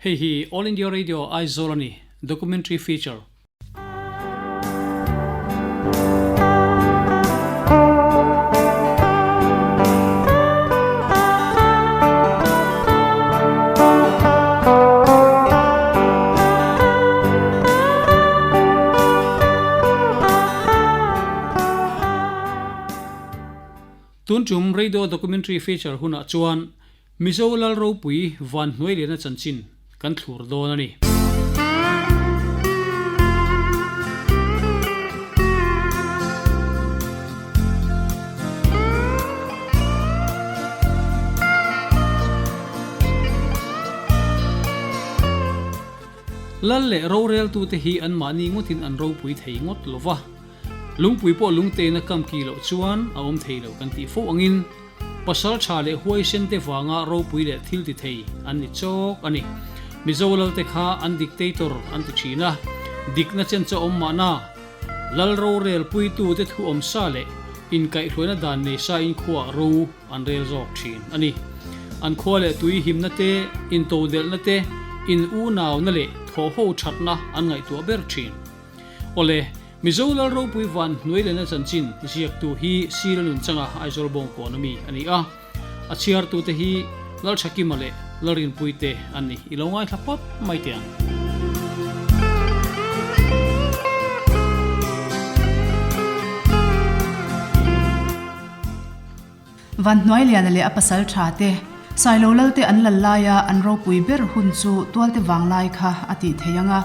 Hei hi All India Radio Aizawl a ni, Documentary Feature. Tun tum Radio Documentary Feature hunah chuan Mizo Lal ropui Van Hnuailiana chanchin kan thlur dawn a ni. Lal leh roreltute hi anmahni ngawtin an ropui thei ngawt lo va, lungpui pawh lungtein a kam ki loh chuan a awm thei lo kan tih fo angin pasal tha leh huaisen te vanga ropui leh thil ti thei an ni chawk a ni. Mizo lalte kha an dictator an ti thin a, dikna chen chu a awm mahna, lal rorel puitute thu awm sa leh inkaihhruaina dan nei sa in khuaah ro an rel zawk thin a ni. An khua leh tui himna te, intodelhna te, in unauna leh thawhho thatna an ngaihtuah ber thin. Awle, Mizo Lal ropui van hnuailena chanchin ziaktu hi Sir Nunchanga Aizawl Bawngkawn ami a ni a. A chhiartute hi Lalthakima leh Lalrinpuite an ni. I lo ngaithla phawt mai teh ang. Vanhnuailiana leh a pasal tha te, Sailo Lalte an lal laia an ropui ber hun chu Tualte Vanglai kha a tih theih ang a,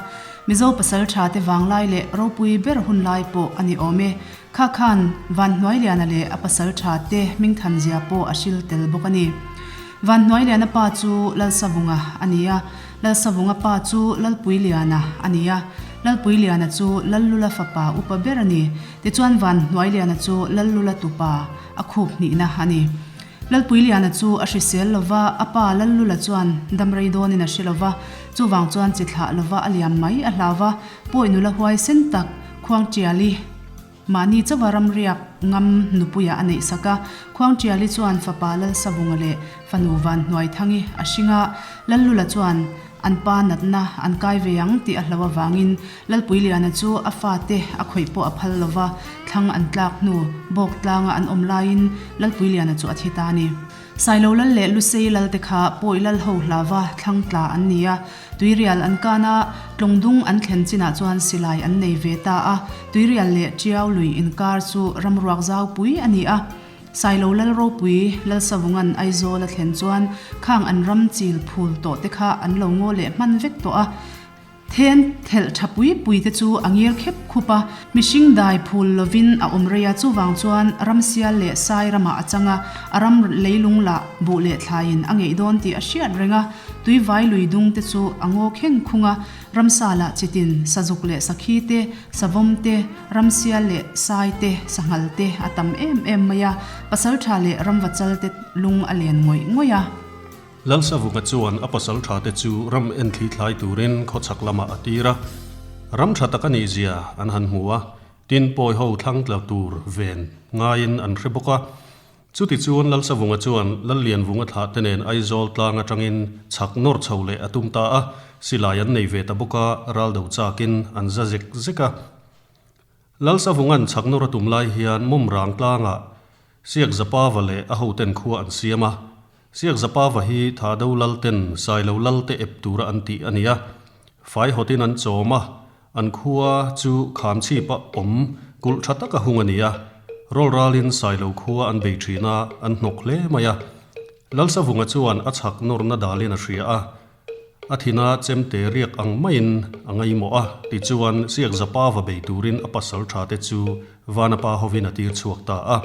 Mizo pasal tha te vanglai leh ropui ber hun lai pawh a ni awm e. Kha khan Vanhnuailiana leh a pasal tha te hmingthan zia pawh a hril tel bawk a ni. Vanhnuailiana pa chu Lalsavunga a ni a, Lalsavunga pa chu Lalpuiliana a ni a, Lalpuiliana chu Lallula fapa upa ber a ni. Tichuan Vanhnuailiana chu Lallula tupa a khup hnihna a ni. Lalpuiliana chu a hrisel lova, a pa Lallula chuan damrei dawnin a hre lova, chuvang chuan chi thlah lova a liam mai a hlau va, pawi nula huaisen tak Khuangtiali mahni chauha ramriak ngam nupuia a neih sak a. Khuangtiali chuan fapa Lalsavunga leh fanu Vanhnuaithangi a hring a, Lallula chuan An pa natna an kai ve ang tih a hlo avangin Lalpuiliana chu a fate a khawih pawh a phal lo va, thlang an tlak hnu bawk tlanga an awm laiin Lalpuiliana chu a thi ta a ni. Sailo Lal leh Lusei Lal te kha pawi lal ho hlava thlang tla an ni a, tuirial an kan a, tlawngdung an thlen chinah chuan silai an nei ve ta a, tuirial leh Tiau lui inkar chu ramruak zaupui a ni a. Sailo Lal ropui Lalsavunga'n Aizawl a thlen chuan khang an ram chil phul tawh te kha an lo ngaw leh hman vek tawh a. Then thelh tha pui pui te chu a ngir khep khup a, mihring dai phul lovin a awm rei a, chuvang chuan ramsial leh sai ramah a chang a, a ram leilung lah buh leh thlaiin a ngeih dawn tih a hriat reng a, tuivai lui dung te chu a ngaw kheng khung a, ramsa lah chitin sazuk leh sakhi te, savawm te, Ramsial leh sai te, sanghal te a tam em em mai a, pasaltha leh ramvachal te lung a len ngawih ngawih a. Lalsavunga chuan a pasaltha te chu ram enthli thlai turin khawchhak lamah a tir a, ram tha tak a nih zia an han hmu a, tin pawi ho thlang tla tur ven ngaiin an hre bawk a. Chutichuan Lalsavunga chuan Lallianvunga thlah te nen Aizawl tlang atangin chhak nawr chho leh a tum ta a, silai an nei ve ta bawk a, ral do chakin an za zek zek a. Lalsavunga'n chhak nawr a tum lai hian Mawmrang tlangah Siakzapava leh a hoten khua an siam a. Siakzapava hi Thado Lalten Sailo Lalte ep tura an tih a ni a, Faihawtin an chawm a, An khua chu khamchhipa awm kulh tha taka hung a ni a, rawlralin Sailo khua an bei thin a, an hnawk hle mai a. Lalsavunga chuan a chhak nawrna dalin a hria a, a thina chemte riak ang maiin a ngaihmawh a, tichuan Siakzapa va bei turin a pasal tha te chu Vanapa hovin a tir chhuak ta a.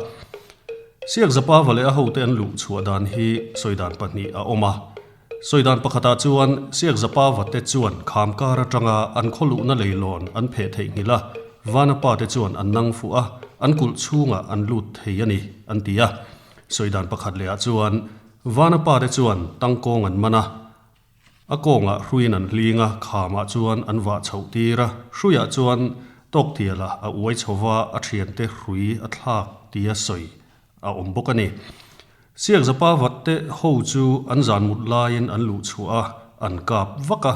Siakzapa va leh a hote an luh chhuah dan hi sawi dan pahnih a awm a. Sawi dan pakhatah chuan Siakzapa vate chuan kham kar atanga an khaw luhna leilawn an pheh theih nghilh a, Vanapa te chuan an nang fuh a, an kulh chhungah an lut thei a ni, an ti a. Sawi dan pakhat lehah chuan Vanapa te chuan tangkawng an man a, a kawngah hruiin an hling a, khamah chuan an vah chhoh tir a, hruiah chuan Tawktiala a uai chho va, a thiante hrui a thlak tia sawi a awm bawk a ni. Siakzapa vatte ho chu an zan mut laiin an luh chhuah a, an kap vak a.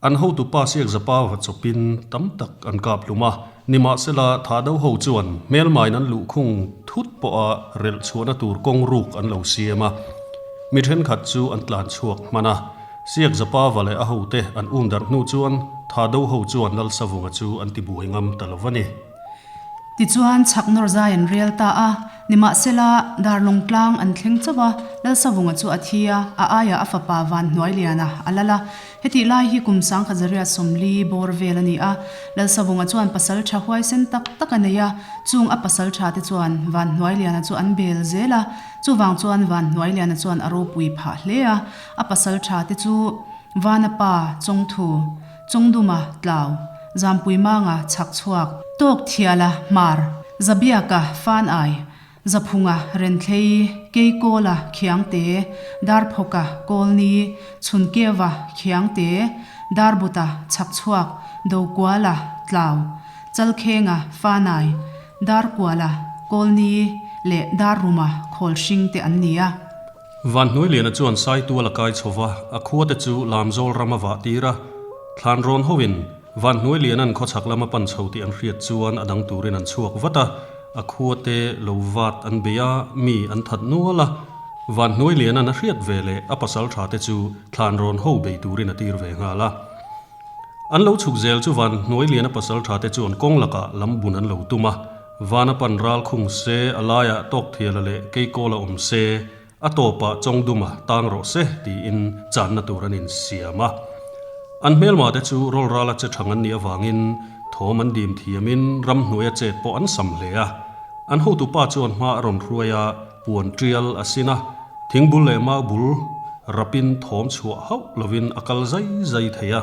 An hotupa Siakzapa va chawpin tam tak an kap hlum a, nimahsela Thahdo ho chuan hmelmain an luhkhung thut pawha relh chhuahna tur kawng ruk an lo siam a, mi thenkhat chu an tlan chhuak hman a. Siakzapa va leh a hote an um darh hnu chuan Thahdo ho chuan Lalsavunga chu an ti buai ngam ta lo va ni. Tichuan chhak nawr zai an rel ta a, nimahsela Darlawng tlang an thleng chauh a, Lalsavunga chu a thi a, a aiah a fapa Vanhnuailiana a lal a. Hetih lai hi kum 1940 bawr vel a ni a, Lalsavunga chuan pasal tha huaisen tak tak a nei a, chung a pasal tha te chuan Vanhnuailiana chu an bel zel a, chuvang chuan Vanhnuailiana chuan a ropui phah hle a, a pasal tha te chu Vanapa, Chawngthu, Chawngduma, Tlau, Zampuimanga, Chhakchhuak, Tawkthiala, Hmar, Zabiaka, Fanai, Zaphunga, Renthlei, Keikawla, Khiangte, Darphawka, Kawlni, Chhunkeva, Khiangte, Darbuta, Chhakchhuak, Dokuala, Tlau, Chalkhenga, Fanai, Darkuala, Kawlni leh Darruma, Khawlhring te an ni a. Vanhnuailiana chuan Saitual a kai chho va, a khuate chu Lamzawl ram a vah tir a. Thlanrawn hoin Vanhnuailiana'n khawchhak lam a pan chho tih an hriat chuan a dang turin an chhuak vat a, a khuate lo vat an bei a, mi an that nual a. Vanhnuailiana'n a hriat ve leh a pasal tha te chu Thlanrawn ho bei turin a tir ve nghal a. An lo chhuk zel chu Vanhnuailiana pasal tha te chuan kawng lakah lam bun an lo tum a, Vana pan ral khung se, a laiah Tawkthiala leh Keikawla awm se, a tawpah Chawngduma tang rawh se tiin channa tur an insiam a. An hmelma te chu rawlrala che thang an nih avangin thawm an dim thiamin ramhnuaia chet pawh an sam hle a. An hotupa chuan hma a rawn hruai a, puan tial a sin a, thingbul leh mau bul rapin thawm chhuah hauh lovin a kal zai zai thei a.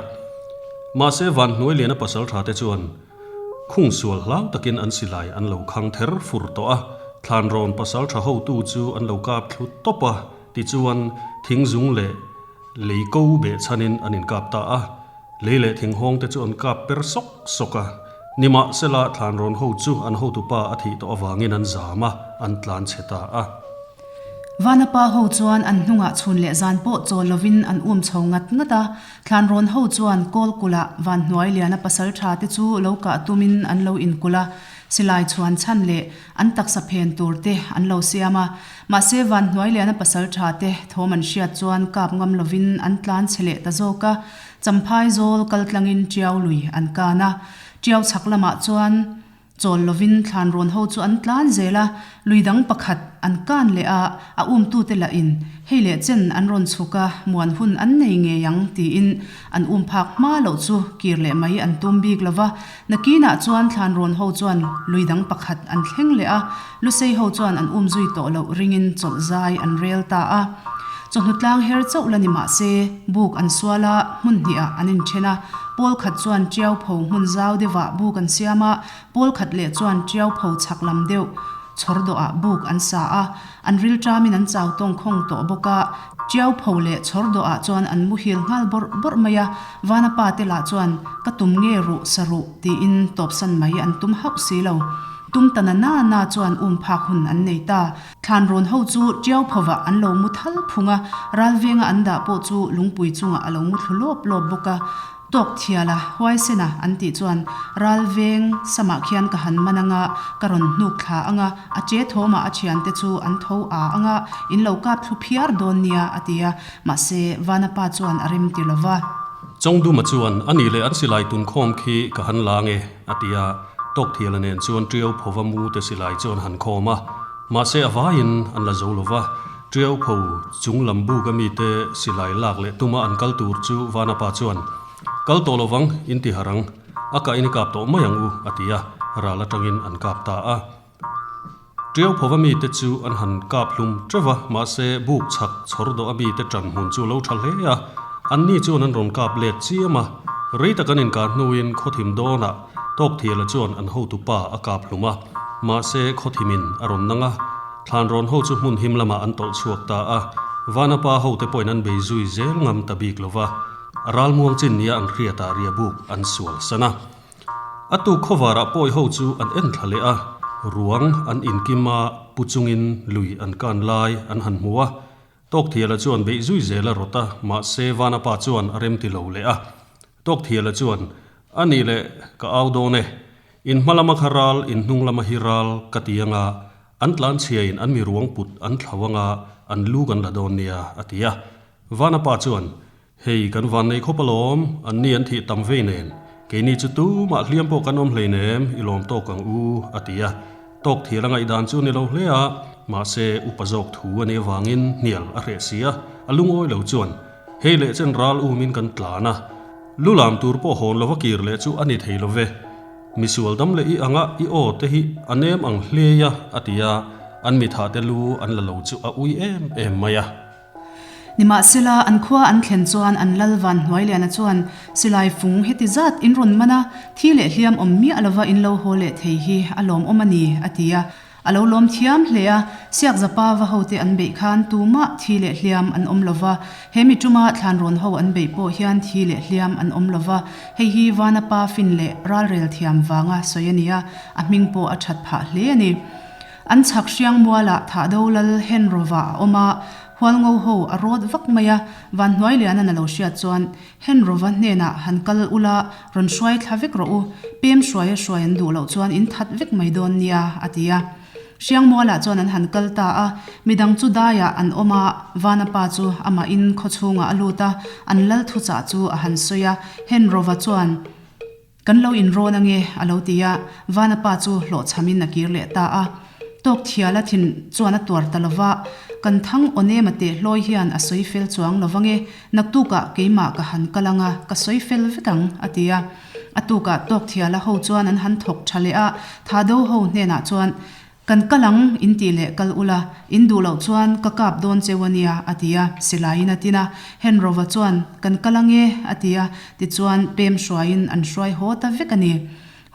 Mahse Vanhnuailiana pasaltha te chuan Khung sual hlau takin an silai an lo khang ther fur tawh a, Thlanrawn pasal tha hotu chu an lo kap thlu tawp a, tichuan thing zung leh lei ko beh chhanin an inkap ta a, lei leh thing hawng te chu an kap per sawk sawk a, nimahsela Thlanrawn ho chu an hotupa a thih tawh avangin an zam a, an tlan chhe ta a. Vanapa ho chuan an hnungah chhun leh zan pawh chawl lovin an um chho ngat ngat a, Thlanrawn ho chuan kawl kulh-ah Vanhnuailiana pasal tha te chu lo kah tumin an lo inkulh a, silai chhuan chhan leh an taksa phen tur te an lo siam a. Mahse Vanhnuailiana pasal tha te thawm an hriat chuan kap ngam lovin an tlan chhe leh ta zawk a, Champhai zawl kal tlangin Tiau lui an kan a. Tiau chhak lamah chuan. Chawl lovin thlanrawn ho chu an tlan zel a, lui dang pakhat an kan leh a, a umtute lahin hei leh chen an rawn chhuk a, muan hun an nei ngei ang tiin an um phak hma loh chu kir leh mai an tum bik lo va. Nakinah chuan thlanrawn ho chuan lui dang pakhat an thleng leh a, Lusei ho chuan an um zui tawh loh ringin chawlh zai an rel ta a. Chawhnu tlang her chauh la ni mah se, buk an sual a, hmun hnihah an inthen a. Pawl khat chuan Tiau pho hmun zau deuhah buk an siam a, pawl khat leh chuan Tiau pho chhak lam deuh chhawr dawhah buk an sa a. An rilṭamin an chau tawng khawng tawh bawk a, Tiau pho leh chhawr dawhah chuan an muhil nghal bawrh bawrh mai a. Vana pa te lah chuan, Ka tum nge ruh sa ruh, tiin tawpsan mai an tum hauh si lo. Tum ta na na na chuan um phak hun an nei ta. Thlanrawn ho chu Tiau phovah an lo mu thal phung a, ralvenga an dah pawh chu lungpui chungah a lo mu thlu lawp lawp bawk a. Tawk thiala, huaisena an tih chuan ralveng samah khian ka han man anga, ka rawn hnuk thla anga, a che thawmah a thiante chu an tho a anga, in lo kap thlu phiar dawn nia a ti a, mahse Vanapa chuan a rem ti lova. Chawngduma chuan, A nih leh an silai tunkhawm khi ka han la nge, a ti a. Tawkthiala nen chuan Tiau phova mu te silai chu an han khawm a, mahse a vaiin an la zo lo va. Tiau pho chung lam buk a mite silai lak leh tuma an kal tur chu Vanapa chuan, Kal tawh lo vang, in ti harh ang, a kah in i kap tawh mai ang u, a ti a, ral atangin an kap ta a. Tiau phova mite chu an han kap hlum teuh va, mahse buk chhak chhawr dawh a mite tan hmun chu a lo tha hle a, anni chuan an rawn kap let chiam a. Rei tak an inkah hnuin khawthim dawnah Tawkthiala chuan an hotupa a kap hlum a, mahse khawthimin a rawn nang a, thlanrawn ho chu hmun him lamah an tawlh chhuak ta a, Vanapa hote pawhin an bei zui zel ngam ta bik lo va, a ralmuang chin nia an hriatah riabuk an sual san a. A tuk khawvarah pawi ho chu an en thla leh a, ruang an inkim a, pu chungin lui an kan lai an han hmu a. Tawkthiala chuan beih zui zel a rawt a, mahse Vanapa chuan a remti lo leh a. Tawkthiala chuan, A nih leh, ka au dawn e. In hma lama kha ral, in hnung lama hi ral ka ti anga, an tlanchhiain an mi ruang put an thlo anga, an lu kan la dawn nia, a ti a. Vanapa chuan, Hei, kan van nei khawp alawm, an ni an thih tam vei nen, keini chu tumah hliam pawh kan awm hleinem, i lawm tawk ang u, a ti a. Tawk thial a ngaihdan chu a ni lo hle a, mahse upa zawk thu a nih avangin hnial a hreh si a, a lungawi lo chuan, Hei leh chen ral umin kan tlan a, lu lam tur pawh hawn lova kir leh chu a ni thei lo ve. Misual dam leh i anga i aw te hi a nem ang hlei a, a ti a, an mitha te lu an la lo chu a ui em em mai a. Nimahsela, an khua an thlen chuan an lal van hnuailiana chuan silai fung heti zat in rawn man a, thi leh hliam awm miah lova in lo haw leh thei hi a lawmawm a ni, a ti a. A lo lawm thiam hle a, Siakzapa va hote an beih khan tumah thi leh hliam an awm lova, he mi tuma thlanrawn ho an beih pawh hian thi leh hliam an awm lova, hei hi Vana pa fin leh ralrel thiam vanga sawi a ni a, a hming pawh a that phah hle a ni. An chhak hriang mualah Thahdo lal Henrova a awm a, Hualngo ho a rawt vak mai a, Vanhnuailianan a lo hriat chuan, Henrova hnenah han kal ula, rawn hruai thla vek rawh u, pem hruaia hruai an duh loh chuan in that vek mai dawn nia, a ti a. Hriang mualah chuan an han kal ta a, midang chu daiah an awm a, Vana pa chu amahin khawchhungah a lut a, an lal thuchah chu a han sawi a, Henrova chuan, Kan lo inrawn ange, a lo ti a, Vana pa chu hlawhchhamin a kir leh ta a. Tawk thiala thin chuan a tuar ta lova, Kan thang aw nema teh hlawi hian a sawi fel chuang lo vange, naktukah keimah ka han kal anga, ka sawi fel vek ang, a ti a. A tukah tawk thiala ho chuan an han thawk tha leh a, Thado ho hnenah chuan, Kan kal ang, in tih leh kal ula, in duh loh chuan ka kap dawn cheu a nia, a ti a, silaiin a tin a. Henrova chuan, Kan kal ang e, a ti a, tichuan pem hruaiin an hruai haw ta vek a ni.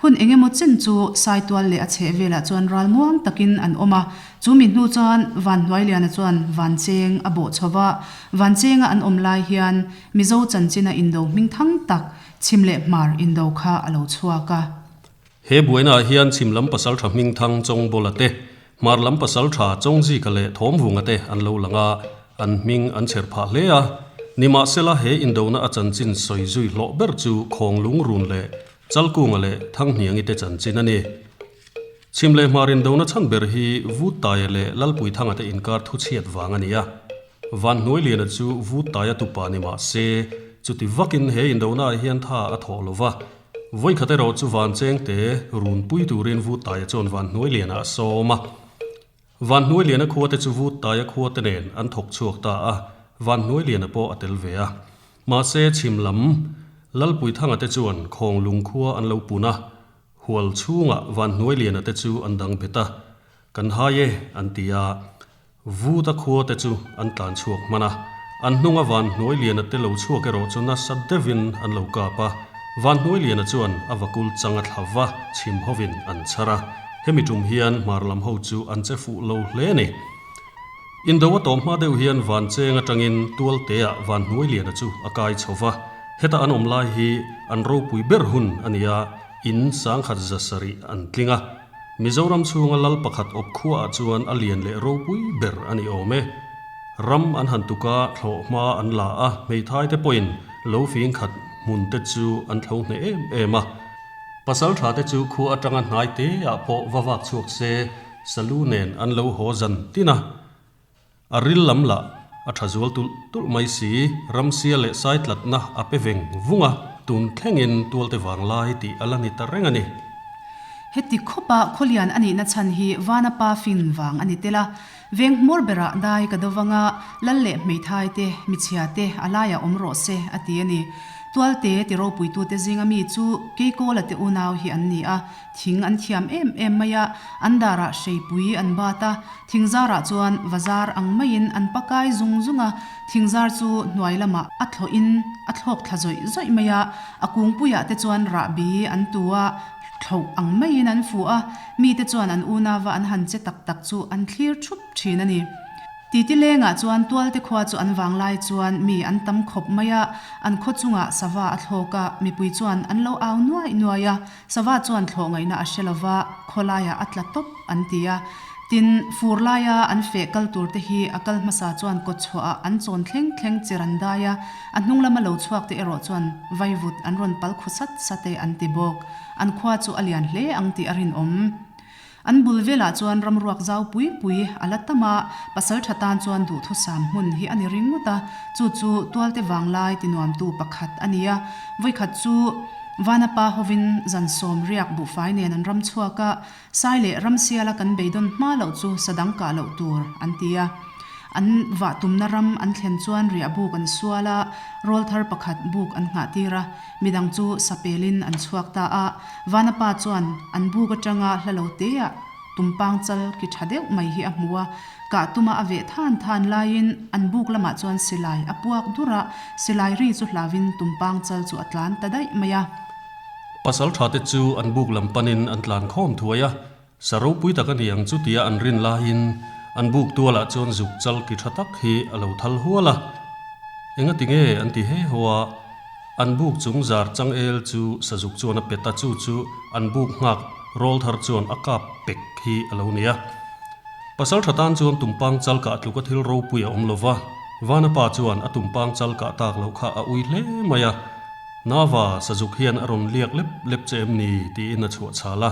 Hun eng emaw chen chu Saitual leh a chheh velah chuan ralmuang takin an awm a, chu mi hnu chuan Vanhnuailiana chuan Vancheng a bawh chho va, Vanchenga an awm lai hian Mizo chanchina indo hmingthang tak, Chhim leh Hmar indo kha a lo chhuak a. He buainaah hian chhim lam pasaltha Hmingthang Chawngbawla te, hmar lam pasaltha Chawngzika leh Thawmvunga te an lo lang a, an hming an chher phah hle a. Nimahsela he indona a chanchin sawi zui hlawh ber chu Khawnglung Run leh Chalkunga leh Thanghniangi te chanchin a ni. Chhim leh hmar indona chhan ber hi Vuttaia leh Lalpuithanga te inkar thuchhiat vang a ni a. Vanhnuailiana chu Vuttaia tupa ni mah se, chuti vakin he indonaah hian tha a thawh lo va. Vawikhat erawh chu Vanchengte runpui turin Vuttaia chuan Vanhnuailiana a sawm a. Vanhnuailiana khuate chu Vuttaia khuate nen an thawk chhuak ta a, Vanhnuailiana pawh a tel ve a. Mahse chhim lam Lalpuithanga te chuan Khawnglung khua an lo pun a, hual chhungah Vanhnuailiana te chu an dang bet a, Kan hai e, an ti a. Vuta khua te chu an tlan chhuak hman a, an hnunga Vanhnuailiana te lo chhuak erawh chu nasa deuhin an lo kap a, Vanhnuailiana chuan a vakul chang a thla va chhim hovin an chhar a, hemi tum hian hmar lam ho chu an che fuh lo hle a ni. Indo a tawm hma deuh hian Vancheng atangin Tualteah Vanhnuailiana chu a kai chho va, heta an awm lai hi an ropui ber hun a ni a, in 1170 an tling a. Mizoram chhunga lal pakhat awp khuaah chuan a lian leh ropui ber a ni awm e. Ram an han tuk a, thlawh hma an la a, hmeithai te pawhin lo fing khat hmun te chu an thlo hneh em em a. Pasal tha te chu khua atanga hnai te ah pawh va vak chhuak se, salu nen an lo haw zan tin a. A ril lam lah a tha zual tulh tulh mai si, ramsia leh saitlatna a pe veng vung a, tun thlengin tualte vanglai tih a la ni ta reng a ni. Heti khawpa khawlian a nihna chhan hi Vana pa fin vang a ni tel a, veng hmawr berah dai ka do vanga lal leh hmeithai te, michhia te a laiah awm rawh se a ti a ni. Tualte ti ropuitute zinga mi chu Keikawla te unau hi an ni a, Thing an thiam em em mai a, an darah hreipui an bat a, thingzarah chuan vazar ang maiin an pakai zung zung a, thingzar chu hnuai lamah a thlawhin a thlawk thla zawih zawih mai a, a kungpuiah te chuan rahbi an tu a, thlauh ang maiin an fuh a, mite chuan an unauva an han che tak tak chu an thlir thup thin a ni. Titi lengah chuan Tualte khua chu an vanglai chuan mi an tam khawp mai a, an khaw chungah sava a thlawk a, mipui chuan an lo au nuai nuai a, Sava chuan thlawh ngaihna a hre lova, khawlaiah a tla tawp an ti a. Tin, fur laia an feh kal tur te hi a kal hmasa chuan kawtchhuah ah an chawn thleng thleng chir an dai a, a hnung lama lo chhuak te erawh chuan vaivut an rawn pal khu sat sat e an ti bawk. An khua chu a lian hle ang tih a rinawm. An bul velah chuan ramruak zau pui pui a la tam a, pasal tha tan chuan duhthusam hmun hi a ni ringawt a, chu chu tualte vanglai tinuamtu pakhat a ni a. Vawikhat chu Vanapa hovin zan sawm riak buhfai nen an ram chhuak a, Sai leh Ramsiala kan beidawn hma loh chu sa dang kah loh tur an ti a. An vah tumna ram an thlen chuan riah buk an sual a, rawlthar pakhat buk an nghah tir a. Midang chu sapelin an chhuak ta a, Vanapa chuan an buk atanga hla lo teah tumpang chal ki tha deuh mai hi a hmu a, kah tuma a veh than than laiin an buk lamah chuan silai a puak dur a, silai ri chu hlauvin tumpang chal chu a tlan ta daih mai a. Pasal tha te chu an buk lam panin an tlan khawm thuai a, Sa ropui tak a ni ang chu tia an rin laiin an buk tualah chuan zuk chal ki tha tak hi a lo thal hual a. Engati nge an ti he haw a, an buk chung zar changel chu sazuk chuan a pet a, chu chu an buk nghak rawlthar chuan a kap pek hi a lo ni a. Pasal tha tan chuan tumpang chal kah tluka thil ropui a awm lo va, Vanapa chuan a tumpang chal kah tak loh kha a ui hle mai a, Nava, sazuk hian a rawn liak lep lep che em ni? tiin a chhuah chhal a.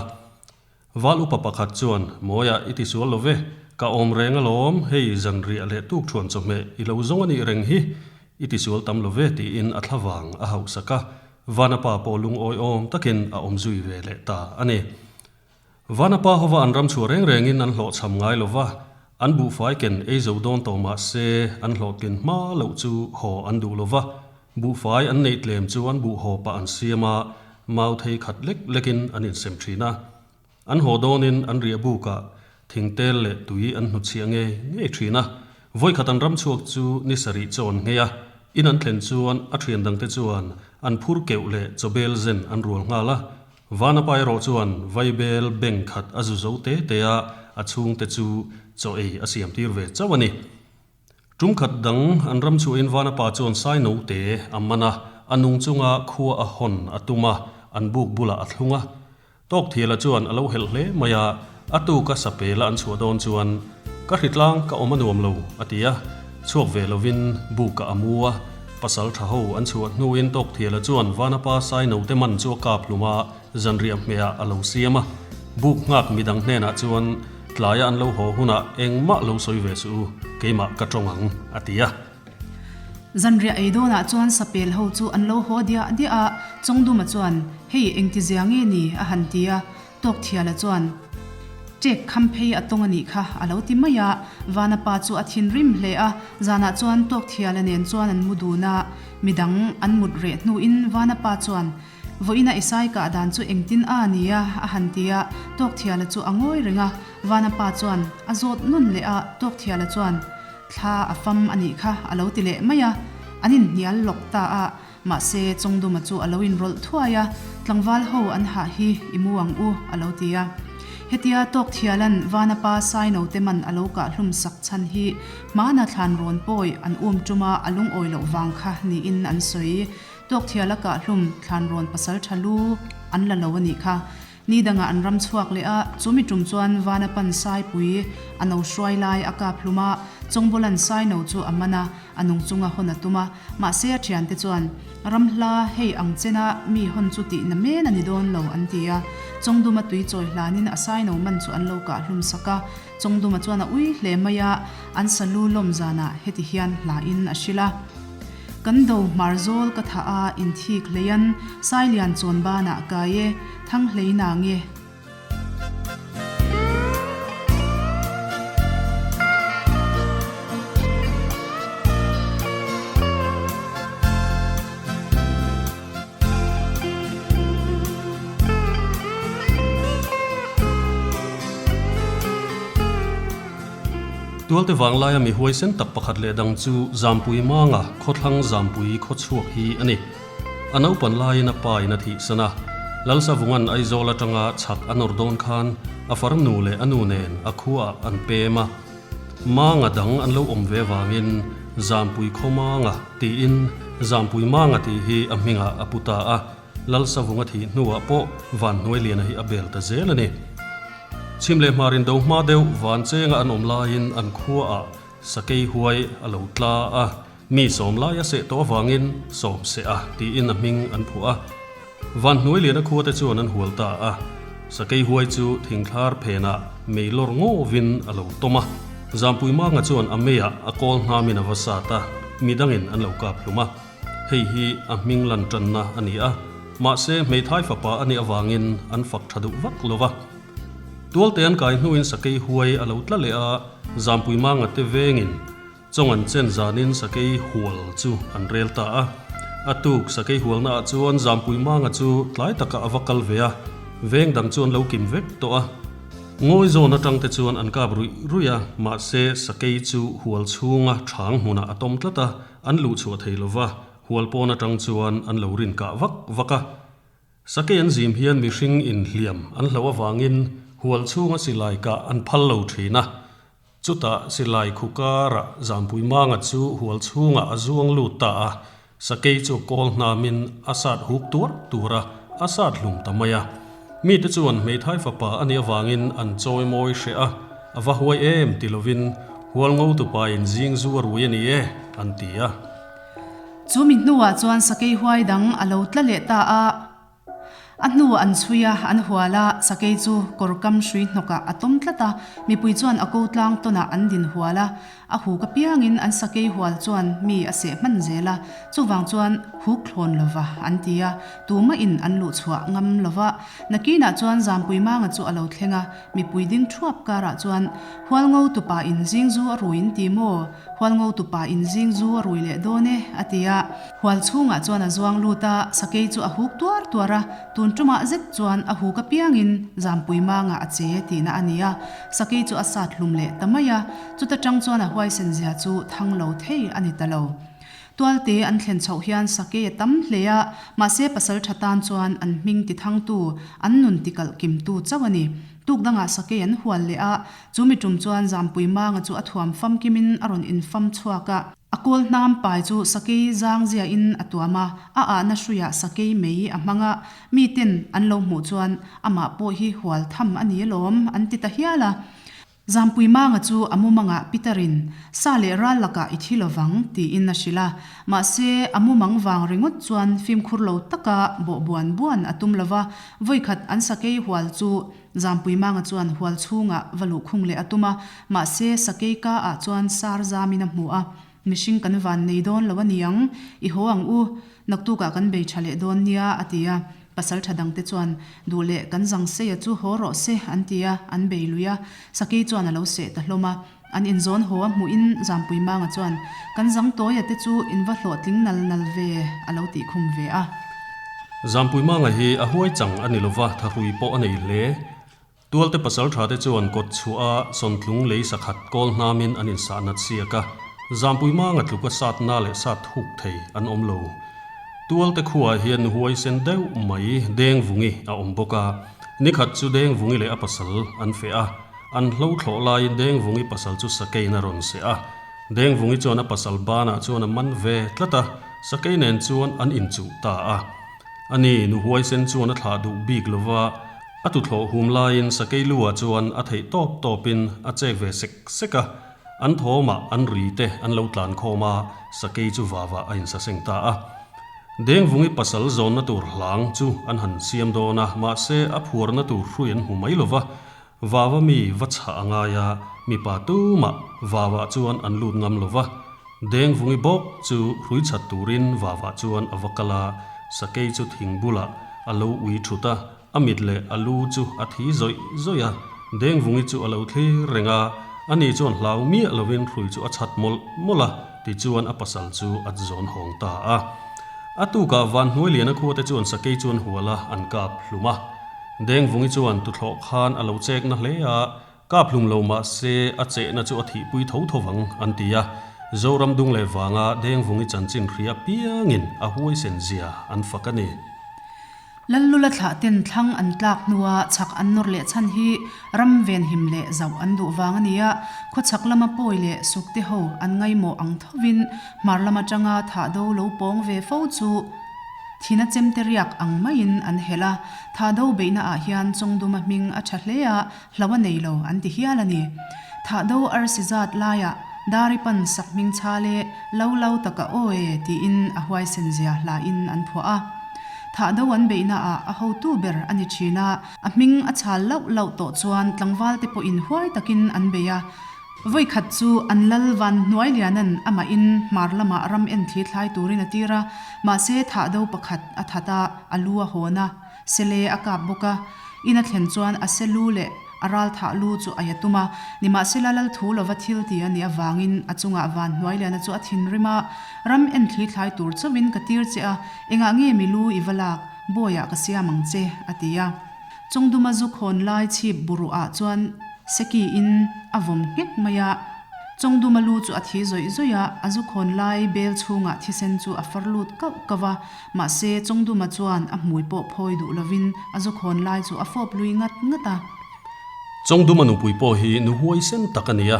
Val upa pakhat chuan, Mawia, i ti sual lo ve, ka awm reng alawm, hei zanriah leh tuk thuan chawhmeh i lo zawng a nih reng hi, i ti sual tam lo ve, tiin a thla vang a hauh sak a. Vanapa pawh lungawiawm takin a awm zui ve leh ta a ni. Vanapa hova an ram chhuah reng rengin an hlawhchham ngai lo va, an buhfai ken ei zo dawn tawh mah se an hlawhtlin hma loh chu haw an duh lo va, Buhfai an neih tlem chuan buh haw pah an siam a, mau thei khat lek lekin an insem thin a. An haw dawnin an riah bukah thingtel leh tui an hnutchhiah ngei ngei thin a. Vawikhat an ram chhuak chu ni sarih chaw an nghei a, in an thlen chuan a thian dangte chuan an phur keuh leh chawbel zen an rual nghal a. Vanapa erawh chuan vaibel beng khat a zu zo te te a, a chhungte chu chaw ei a siam tir ve chauh a ni. Tum khat dang an ram chhuahin Vanapa chuan sai note a man a, a nung chunga khua a hawn a tum a, an buk bulah a thlung a. Tawkthiala chuan a lo helh hle mai a, a tuka sapela an chhuah dawn chuan, Ka hritlang ka awm a nuam lo, a ti a. Chhuak ve lovin bukah a mu a, pasal tha ho an chhuah hnuin Tawkthiala chuan Vanapa sai note man chu a kap hlum a, Zanriah hmehah a lo siam a, buk nghak midang hnenah chuan tlaia an lo haw hunah engmah lo sawi ve suh u, keimah ka tawng ang, a ti a. Zanriah ei dawnah chuan sapel ho chu an lo haw diah diah a, Chawngduma chuan, Hei engtizia nge ni? a han ti a, Tawkthiala chuan, Ṭek kham phei a tawng a nih kha, a lo ti mai a. Vanapa chu a thinrim hle a, zanah chuan Tawkthiala nen chuan an mu dun a, midang an mut reh hnuin Vanapa chuan, Vawiina i sai kah dan chu engtin a nia? a han ti a, Tawkthiala chu a ngawi reng a, Vana pa chuan a zawt nawn leh a, Tawkthiala chuan thla a fam a nih kha a lo ti leh mai a, an inhnial lawk ta a, mahse Chawngduma chu a lo inrawlh thuai a, Tlangval ho an hah hi i mu ang u a lo ti a. Hetia Tawkthiala'n Vana pa sai note man a lo kah hlum sak chhan hi hmana thlan rawn pawi an um ṭuma a lungawi loh vang kha niin an sawi. Tawkthiala kahhlum Thlanrawn pasal tha lu an la lo a nih kha. Ni dangah an ram chhuak leh a, chu mi tum chuan Vana pan Saipui a no hruai lai a kap hlum a, Chawngbawlan Sai no chu a man a, a nung chunga hawn a tum a. Mahse a thiante chuan, Ram hla hei ang chena mi hawn chu tih na men a ni dawn lo an ti a. Chawngduma tui chawi hlanin a Sai no man chu an lo kah hlum sak a. Chawngduma chuan a ui hle mai a, an sa lu lawm zanah heti hian hlain a hrilh a. Kan do hmar zawl ka thah a inthik hleian Sailian chawn banah kai e, thang hlei na nge. Tualte vanglaia mi huaisen tak pakhat leh dang chu Zampui Manga khawthlang Zampui khawchhuak hi a ni. A naupan laiin a pa in a thihsan a, Lalsavungan Aizawl atanga chhak a nawr dawn khan a farnu leh a nu nen a khuaah an pem a. Manga dang an lo awm ve vangin Zampui khaw Manga tiin Zampui Manga tih hi a hmingah a pu ta a, Lalsavunga thih hnuah pawh Vanhnuailiana hi a bel ta zel a ni. Chhim leh hmar indo hma deuh van chenga an awm laiin an khuaah sakei huai a lo tla a, mi sawm lai a seh tawh avangin sawm seh a tiin a hming an phuah a. Van hnuai liana khuate chuan an hual ta a, sakei huai chu thingthlar phenah mei lawr ngawvin a lo tawm a. Zampui Manga chuan a meiah a kawl hnamin a va sat a, midangin an lo kap hlum a. Hei hi a hming lan tanna a ni a, mahse hmeithai fapa a nih avangin an fak tha duh vak lo va. Tualte an kai hnuin sakei huai a lo tla leh a, Zampui Manga te vengin Chawng an chen zanin sakei hual chu an rel ta a. A tuk sakei hualnaah chuan Zampui Manga chu tlai takah a va kal ve a, veng dang chu an lo kim vek tawh a. Ngawi zawn atang te chuan an kap ruih ruih a, mahse sakei chu hual chhunga thang hmunah a tawm tlat a, an luh chhuah thei lova, hual pawn atang chuan an lo rin kah vak vak a. Sakei an zim hian mihring inhliam an hlauh avangin hual chhunga silai kah an phal lo thin a. Chutah silai khu karah Zampui Manga chu hual chhungah a zuang lut ta a, sakei chu kawl hnamin a sat huk tuar tur a, a sat hlum ta mai a. Mite chuan hmeithai fapa a nih avangin an chawi mawi hreh a, a va huai em ti lovin hual ngo tupain zing zu a rui a ni e, an ti a. Chu mi hnuah chuan sakei huai dang a lo tla leh ta a. A hnu an chhui a, an hual a, sakei chu kawr kam hrui hnawkah a tawm tlat a, mipui chuan a ko tlang tawnah an din hual a, a huk apiangin an sakei hual chuan mi a seh hman zel a, chuvang chuan huk thlawn lova an ti a, tumahin an luh chhuah ngam lova. Nakinah chuan Zampui Manga chu a lo thleng a, mipui ding thuap karah chuan Hualngo tupa in zing zu a rui in ti maw? Hualngo tupa in zing zu a rui leh dawn e, a ti a. Hual chhungah chuan a zuang lut a, sakei chu a huk tuar tuar a, tun tumah zet chuan a huk apiangin Zampui mangah a che tihna a ni a, sakei chu a sat hlum leh ta mai a, chuta tang chuan a huaisen zia chu thang lo thei a ni ta lo. Tualte an thlen chhoh hian sakei a tam hle a, mahse pasal tha tan chuan an hming ti thangtu, an nun ti kalh kimtu chauh a ni. Tuk dangah sakei an hual leh a, chu mi tum chuan Zampui manga chu a thuam famkimin a rawn infam chhuak a, A kawl hnam pai chu sakei zang ziahin a tuam a, a ahna hruiah sakei mei a hmang a, miten an lo hmuh chuan amah pawh hi hual tham a ni alawm an ti ta hial a. Zampui Manga chu a mumangah Peter-in, Sa leh ral lakah i thi lovang, tiin a hrilh a. Mahse, a mumang vang ringawt chuan fimkhur lo taka bawh buan buan a tum lova, vawikhat an sakei hual chu Zampui Manga chuan hual chhungah va luh khung leh a tum a, mahse sakei ka ah chuan sar zamin a hmu a, mihring kan van nei dawn lo a ni ang, i haw ang u, naktukah kan bei tha leh dawn nia a ti a, pasal tha dangte chuan duh leh kan zang seia chu haw rawh se an ti a, an bei lui a, sakei chuan a lo seh ta hlawm a, an inzawn haw a hmuhin Zampui Manga chuan kan zang tawia te chu in va hlawhtling nal nal ve a lo tih khum ve a. Zampui Manga hi a huai chang a ni lova, thahrui pawh a nei hle. Tualte pasal tha te chuan kawt chhuah a sawntlung lei sakhat kawl hnamin an insah nat siak a, Zampui Manga tluka satna leh sat huk thei an awm lo. Tualte khuaah hian huai sen deuh mai Dengvungi a awm bawk a, nikhat chu Dengvungi leh a pasal an feh a, an hlo thlawh laiin Dengvungi pasal chu sakeiin a rawn seh a, Dengvungi chuan a pasal banah chuan a man ve tlat a, sakei nen chuan an inchuh ta a. Ani nu huaisen chuan a thlah duh bik lova, A tuthlawh hum laiin sakei lu-ah chuan a theih tawp tawpin a chek ve sek sek a, an thawmah an ri te an lo tlan khawm a, sakei chu vavah a insaseng ta a. Dengvungi pasal zawnna tur hlang chu an han siam dawn a, mahse a phuarna tur hrui an hmu mai lo va, vava mi va chhah a ngai a, mipa tumah vavah chuan an lut ngam lo va. Dengvungi bawk chu hrui chhat turin vavah chuan a va kal a, sakei chu thing bulah a lo ui thut a, A mit leh a lu chu a thi zawih zawih a, Dengvungi chu a lo thlir reng a, ani chuan hlau miah lovin hrui chu a chhat mawlh mawlh a, tichuan a pasal chu a zawn hawng ta a. A tukah Vanhnuailiana khuate chuan sakei chuan hual a an kap hlum a. Dengvungi chuan tuthlawh khan a lo chek na hle a, Kap hlum lo mah se a chehna chu a thihpui tho tho vang, an ti a. Zoram dung leh vanga Dengvungi chanchin hria piangin a huaisen zia an fak a ni. Lallula thlah ten thlang an tlak hnua chhak an nawr leh chhan hi ram venhim leh zauh an duh vang a ni a, khawchhak lama pawi leh sukte ho an ngaimawh ang thovin hmar lam atanga thah do lo pawng ve fo chu. Thina chemte riak ang maiin an helh a, Thahdo beihna ah hian Chawngduma hming a tha hle a, hlo a nei lo an ti hial a ni. Thahdo arsi zat laiah Dari pan sak hming chhal e, lo lo taka aw e tiin a huaisen zia hlain an phuah a. Thahdo an beihna ah a hotu ber a ni thin a, a hming a chhal lauh lauh tawh chuan tlangval te pawhin huai takin an bei a. Vawi khat chu an lal van hnuai lianan amahin hmar lamah ram en thli thlai turin a tir a, mahse thahdo pakhat a that a, a lu a hawn a. Sele a kap bawk a, in a thlen chuan a se lu leh a ral thah lu chu a ya tum a, nimahsela lal thu lova thil ti a nih avangin a chungah van hnuai liana chu a thinrim a, Ram en thli thlai tur chauhin ka tir che a, engah nge mi lu i va lak, bawiah ka siam ang che, a ti a. Chawngduma zu khawn lai chhip buruh ah chuan Seki in a vawm nghek mai a, Chawngduma lu chu a thi zawih zawih a, a zu khawn lai bel chhungah thisen chu a far lut kauh kauh a, Mahse, Chawngduma chuan a hmui pawh phawi duh lovin a zu khawn lai chu a fawp lui ngat ngat a. Chawngduma nupui pawh hi nu huaisen tak a ni a,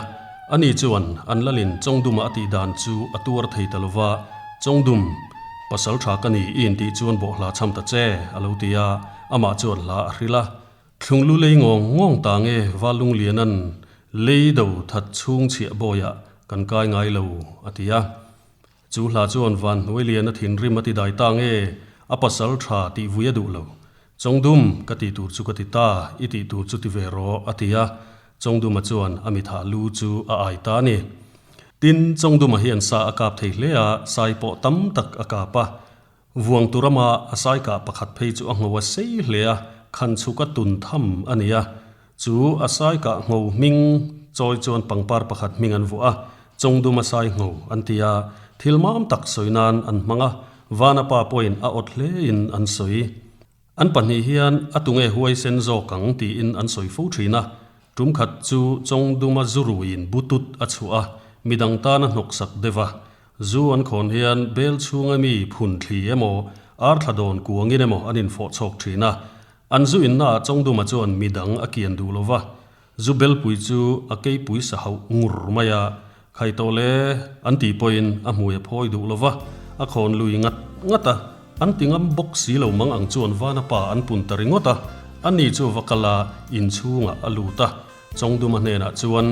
ani chuan an lalin Chawngduma a tih dan chu a tuar thei ta lova, Chawngdum, pasal tha ka ni i intih chuan bawhhla cham ta che, a lo ti a, amah chuan hla a hrilh a. Thlunglu lei ngawng ngawng ta nge Valungliana'n lei do that chhung chhiah bawiah kan kai ngai lo, a ti a. Chu hla chuan van hnuai lian a thinrim a ti dai ta nge a pasal tha tih vui a duh lo. Chawngdum, ka tih tur chu ka ti ta, i tih tur chu ti ve rawh, a ti a. Chawngduma chuan a mithah lu chu a ai ta a ni. Tin, Chawngduma hian sa a kap thei hle a, sai pawh tam tak a kap a. Vuang tur ama a sai kah pakhat phei chu a ngho a sei hle a, khan chhuk a tun tham a ni a. Chu a sai kah ngho hming chawi chuan pangpar pakhat hming an vuah a, Chawngdum a sai ngho an ti a, thil mam tak sawi nan an hmang a, Vana pa pawhin a awt hlein an sawi. An pahnih hian a tunge huaisen zawk ang tiin an sawi fo thin a, tum khat chu Chawngduma zu ruiin butut a chhuah a, midang tana hnawksak deuh a, zu an khawn hian bel chhunga mi phun thli emaw arthla dawn kuangin emaw an infawh chhawk thin a, an zu innaah Chawngduma chuan midang a kian duh lo va, Zu belpui chu a keipui sa hauh ngur mai a, khai tawh le an tih pawhin a hmui a phawi duh lo va, a khawn lui ngat ngat a, an ti ngam bawk si lo mang ang chuan vana pa an pun ta ringawt a, ani chu va kal a, inchhungah a lut a, Chawngduma hnenah chuan,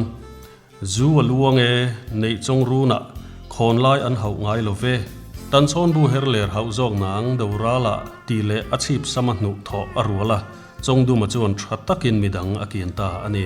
Zu a luang e, neih chawng runah khawn lai an hauh ngai lo ve, tan chhawn bu her ler hauh zawk nang Doralah tih leh a chhip sama hnuh thawh a rual a. Chawngduma chuan tha takin midang a kian ta a ni.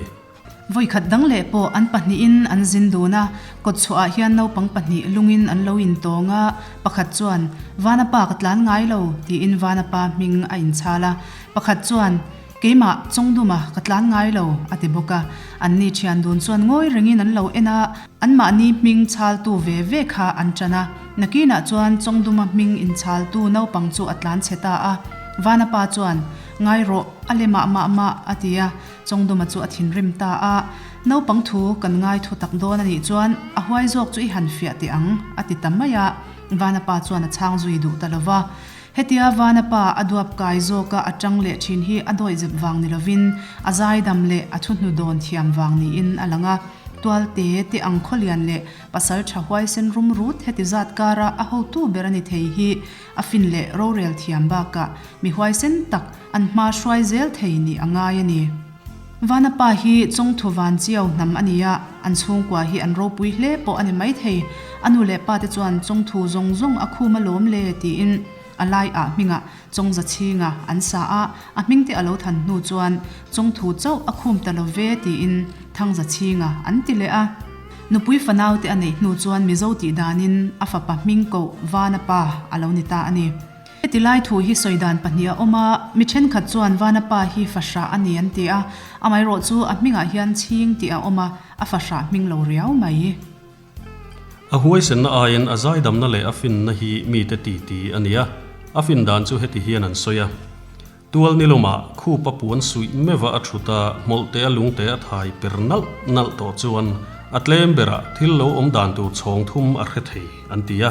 Vawikhat dang leh pawh an pahnihin an zin dun a, kawtchhuahah hian naupang pahnih lungin an lo intawng a, pakhat chuan, Vana pa ka tlan ngai lo, tiin Vana pa hming a inchhal a, pakhat chuan, Keimah, Chawngduma ka tlan ngai lo, a ti bawk a. Anni thian dun chuan ngawi rengin an lo en a, anmahni hming chhaltu ve ve kha an ṭan a. Nakinah chuan Chawngduma hming inchhaltu naupang chu a tlan chhe ta a. Vana pa chuan, Ngai rawh, a le mah mah mah, a ti a. Chawngduma chu a thinrim ta a. Naupang thu kan ngai thu tak dawn a nih chuan a huai zawk chu i han fiah teh ang, a ti ta mai a. Vana pa chuan a chhang zui duh ta lo va. Hetia Vana pa a duap kai zawka a tang leh thin hi a dawihzep vang ni lovin a zaidam leh a thuhnu dawn thiam vang niin a lang a. Tualte te ang khawlian leh pasal tha huaisen rum rut heti zat kara a hotu ber a ni thei hi A fin leh rorel thiam bakah mi huaisen tak an hma hruai zel thei nih a ngai a ni. Vana pa hi Chawngthu Van Chiau hnam a ni a, an chhungkua hi an ropui hle pawh a ni maithei. A nu leh pa te chuan Chawngthu zawng zawng a khum alawm le tiin a lai ah hmingah Chawngza chhinga an sa a, a hming te a lo than hnu chuan Chawngthu chauh a khum ta lo ve tiin Thangza chhinga an ti leh a. Nupui fanau te a neih hnu chuan Mizo tih danin a fapa hming koh Vana pa a lo ni ta a ni. Heti lai thu hi sawi dan pahnih a awm a, mi thenkhat chuan Vana pa hi fahrah a ni an ti a, amaherawh chu a hmingah hian chhing tih a awm a, a fahrah hming lo riau mai. A huaisenna aiin a zaidamna leh a finna hi mite titi a ni a, a fin dan chu heti hian an sawi a. Tual ni lawmah khup a puan suih meuh a a thut a, hmawlhte a lungte a thai per nalh nalh tawh chuan a tlem berah thil lo awm dan tur chhawng thum a hre thei an ti a.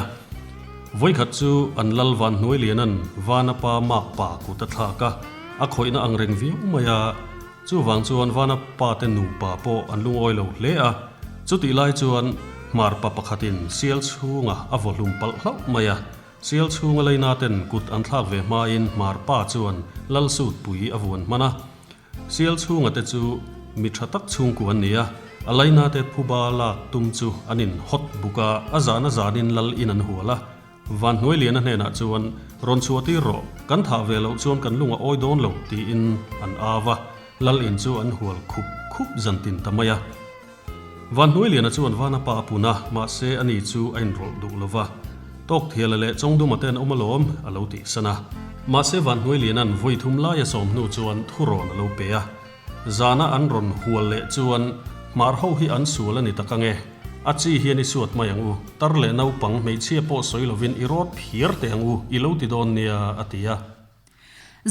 Vawikhat chu an lal van hnuai lianan Vana pa mak pa kut a thlak a, a khawihna ang reng viau mai a, chuvang chuan Vana pa te nupa pawh an lungawi lo hle a. Chutih lai chuan hmar pa pakhatin sial chhunga a vaw hlum palh hlauh mai a. Sial chhunga leina ten kut an thlak ve hmain Hmar pa chuan Lal sut pui a vuan hman a. Sial chhunga te chu mi tha tak chhungkua an ni a, a leina te phuba lak tum chu an in hawt buk a, a zan a zanin Lal in an hual a. Vanhnuailiana hnenah chuan, Rawn chhuah tir rawh, kan thah ve loh chuan kan lung a awi dawn lo, tiin an au a, Lal in chu an hual khup khup zan tin ta mai a. Vanhnuailiana chuan Vana pa a pun a, mahse ani chu a inrawlh duh lo va. Tawkthiala leh Chawngduma te an awm alawm, a lo tihsan a. Mahse Vanhnuailiana'n vawi thum laia sawm hnu chuan thurawn a lo pe a. Zana an rawn hual leh chuan Hmar ho hi an sual a ni tak ange, a chi hian i suat mai ang u, tar leh naupang hmeichhia pawh sawi lovin i rawt phiar teh ang u, i lo ti dawn nia, a ti a.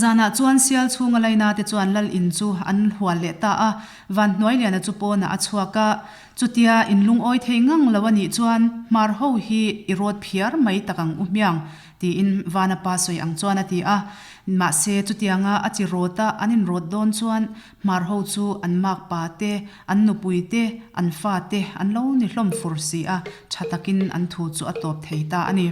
Zanah chuan sial chhunga laina te chuan lal in chu an hual leh ta a, Vanhnuailiana chu pawnah a chhuak a, chutia in lungawi thei ngang lo a nih chuan Hmar ho hi i rawt phiar mai tak ang u hmiang, tiin Vana pa sawi ang chuan a ti a. Mahse chutianga a chi rawta an inrawt dawn chuan Hmar ho chu an makpa te, an nupui te, an fa te an lo ni hlawm fur si a, tha takin an thu chu a tawp thei ta a ni.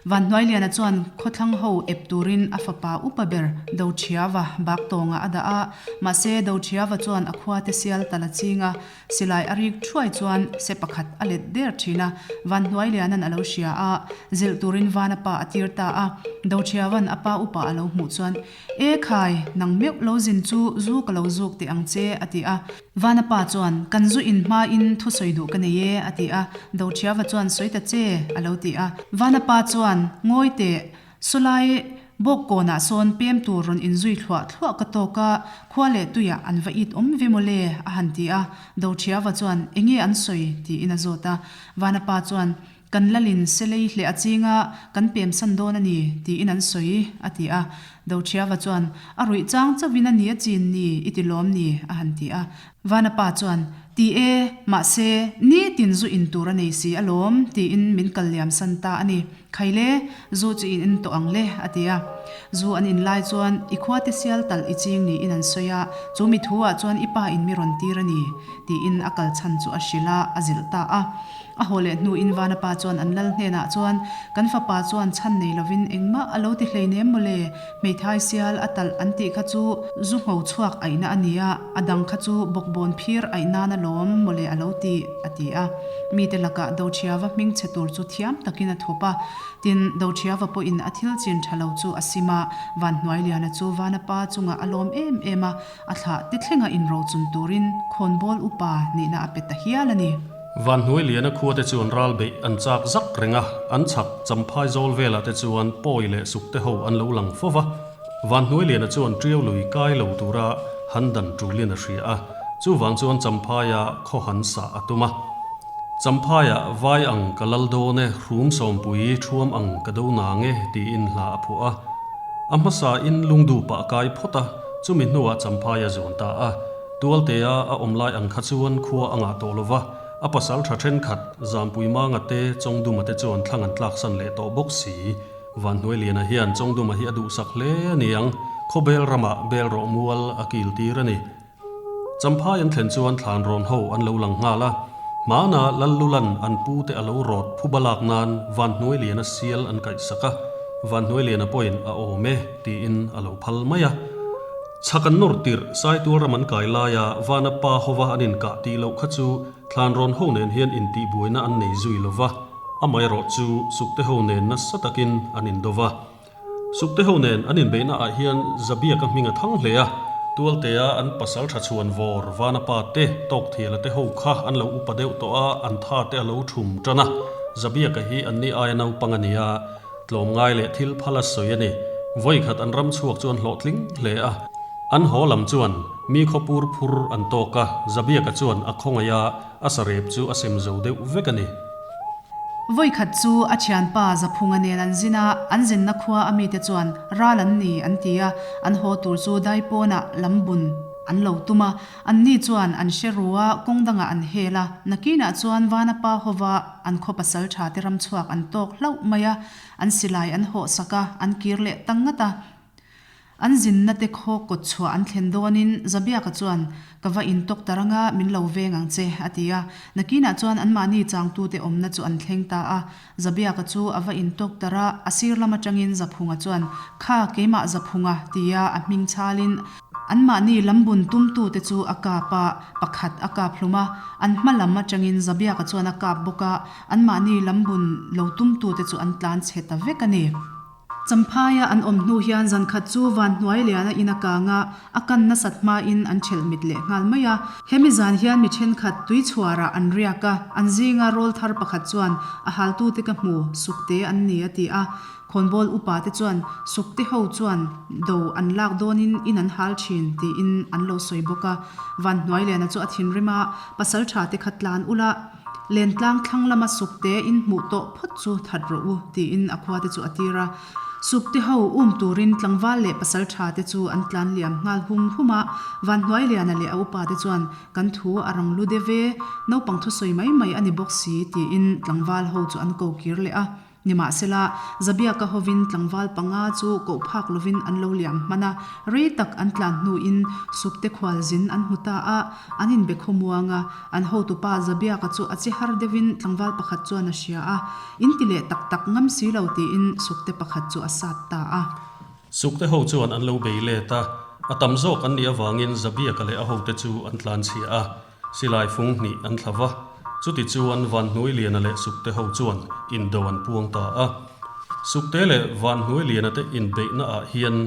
Vanhnuailiana chuan khawthlang ho ep turin a fapa upa ber Doṭhiava bak tawngah a dah a, mahse Doṭhiava chuan a khuate sial tal a ching a, silai a rik ṭhuai chuan se pakhat a let der ṭhin a, Vanhnuailiana'n a lo hria a, zilh turin Vana pa a tir ta a, Doṭhiava'n a pa upa a lo hmuh chuan, E khai, nang meuh lo zin chu zu ka lo zuk teh ang che, a ti a. Vana pa chuan, Kan zu in hmain thu sawi duh ka nei e, a ti a. Doṭhiava chuan, Sawi ta che, a lo ti a. Vana pa chuan, Ngawi teh, sawlai bawk kawnah sawn pem tur rawn inzui thluah thluah ka tawk a, khua leh tuiah an va it awm ve mawle, a han ti a. Doṭhiava chuan, Enge an sawi? tiin a zawt a. Vana pa chuan, Kan lalin selei hleh a ching a, kan pemsan dawn a ni, tiin an sawi, a ti a. Doṭhiava chuan, A ruih chang chauhin a ni a chin ni, i ti lawm ni, a han ti a. Vanapa chuan, Ti e, mahse, nitin zu in tur a nei si alawm, tiin min kal liam san ta a ni. Khaile, zu chu in in tawh ang le, a ti a. Zu an in lai chuan, I khuate sial talh i ching niin an sawi a, chu mi thu ah chuan i pa in mi rawn tir a ni, tiin a kal chhan chu a hrilh a, a zilh ta a. A haw leh hnuin Vanapa chuan an lal hnenah chuan, Kan fapa chuan chhan nei lovin engmah a lo ti hleinem mawle, hmeithai sial a talh an tih kha chu zu ngho chhuak aihna a nia, a dang kha chu bawkbawn phir aih nan alawm mawle a lo ti, a ti a. Mite lakah Doṭhiava hming chhe tur chu thiam takin a thup a. Tin, Doṭhiava pawhin a thil chin ṭha lo chu a sim a, Vanhnuailiana chu Vanapa chungah a lawm em em a, A thlah ti thlenga inrochun turin khawnbawl upa nihna a pe ta hial a ni. Vanhnuailiana khuate chuan ral beih an chak zak reng a, an chhak champhai zawl velah te chuan pawi leh sukte ho an lo lang fo va. Vanhnuailiana chuan ṭiau lui kai lo tura han dan ṭulin a hria a, chuvang chuan champhaia khaw han sah a tum a. Champhaia vai ang ka lal dawn e, hrum sawmpui ṭhuam ang ka do nang e tiin hla a phuah a. A hmasa in lungdup ah a kai phawt a, chumi hnuah Champhai a zuan ta a. Tualtea a awm lai ang kha chuan khua a ngah tawh lova, a pasal tha thenkhat, Zampui Manga te, Chawngduma te chuan thlang an tlaksan leh tawh bawk si. Vanhnuailiana hian Chawngduma hi a duhsak hle a ni ang, khawbel ramah bel rawh mual a kil tir a ni. Champhai an thlen chuan thlan rawn ho an lo lang nghal a, hmana Lallulan an pu te a lo rawt phuba lak nan Vanhnuailiana sial an kaihsak a, Vanhnuailiana pawhin a awm e tiin a lo phal mai a. Chhak an nawr tirh Saitual ram an kai laia Vana pa hova an inkah tih loh kha chu thlan rawn ho nen hian intihbuaina an nei zui lo va, amaherawh chu Sukte ho nen nasa takin an indo va. Sukte ho nen an inbeihna ah hian Zabiaka hming a thang hle a, Tualtea an pasal tha chhuan vawr Vana pa te, Tawkthiala te ho kha an lo upa deuh tawh a, an tha te a lo thum tan a. Zabiaka hi anni aia naupang a ni a, tlawmngai leh thil phal a sawi a ni. Vawikhat an ram chhuak chu an hlawhtling hle a. An haw lam chuan mi khawpur phur an tawk a, Zabiaka chuan a khawngaih a, a sarep chu a sem zo deuh vek a ni. Vawikhat chu a thianpa Zaphunga nen an zin a, an zinna khua a mite chuan ral an ni an ti a, an haw tur chu daipawnah lam bun an lo tum a, anni chuan an hre ru a, kawng dangah an hel a, nakinah chuan Vana pa hova an khaw pasal tha te ram chhuak an tawk hlauh mai a, an silai an hawhsak a, an kir leh ta ngat a. An zinna te khaw kawt chhuah an thlen dawnin Zabiaka chuan, Ka va intawk ta rang a, min lo veng ang che, a ti a. Nakinah chuan anmahni changtute awmna chu an thleng ta a. Zabiaka chu a va intawk tar a, a sir lam atangin Zaphunga chuan, Kha, keimah Zaphunga, tia a hming chhalin anmahni lambun tumtute chu a kap a, pakhat a kap hlum a. An hma lam atangin Zabiaka chuan a kap bawk a, anmahni lambun lo tumtute chu an tlan chhe ta vek a ni. Champhaia an awm hnu hian zan khat chu van hnuai liana in a kang a, a kan nasat hmain an ṭhelh mit leh nghal mai a. Hemi zan hian mi ṭhenkhat tui chhuarah an riak a, an zinga rawl thar pakhat chuan a haltute ka hmu, sukte an ni a ti a. Khawnbawl upa te chuan sukte ho chuan do an lak dawnin in an hal ṭhin tiin an lo sawi bawk a. Van hnuai liana chu a thinrim a, pasalṭha te kha tlan ula, Lentlang thlang lama sukte in hmuh tawh phawt chu that rawh u, tiin a khuate chu a tir a. Sukte ho um turin tlangval leh pasal tha te chu an tlan liam nghal hum hum a. Vanhnuailiana leh a upa te chuan, Kan thu a rang lu deuh e, naupang thusawi mai mai a ni bawk si, tiin tlangval ho chu an ko kir leh a. Nimahsela, Zabiaka hovin tlangval panga chu koh phak lovin an lo liam hman a, rei tak an tlan hnuin Sukte khualzin an hmu ta a, an inbe khawmuang a. An hotupa Zabiaka chu a che har deuhin tlangval pakhat chuan a hria a, In ti leh tak tak ngam si lo tiin Sukte pakhat chu a sat ta a. Sukte ho chuan an lo bei let a, a tam zawk an nih avangin Zabiaka leh a hote chu an tlanchhia a. Silai fung hnih an thla va, chuti chuan Vanhnuailiana leh Sukte ho chuan indo an puang ta a. Sukte leh Vanhnuailiana te inbeihna ah hian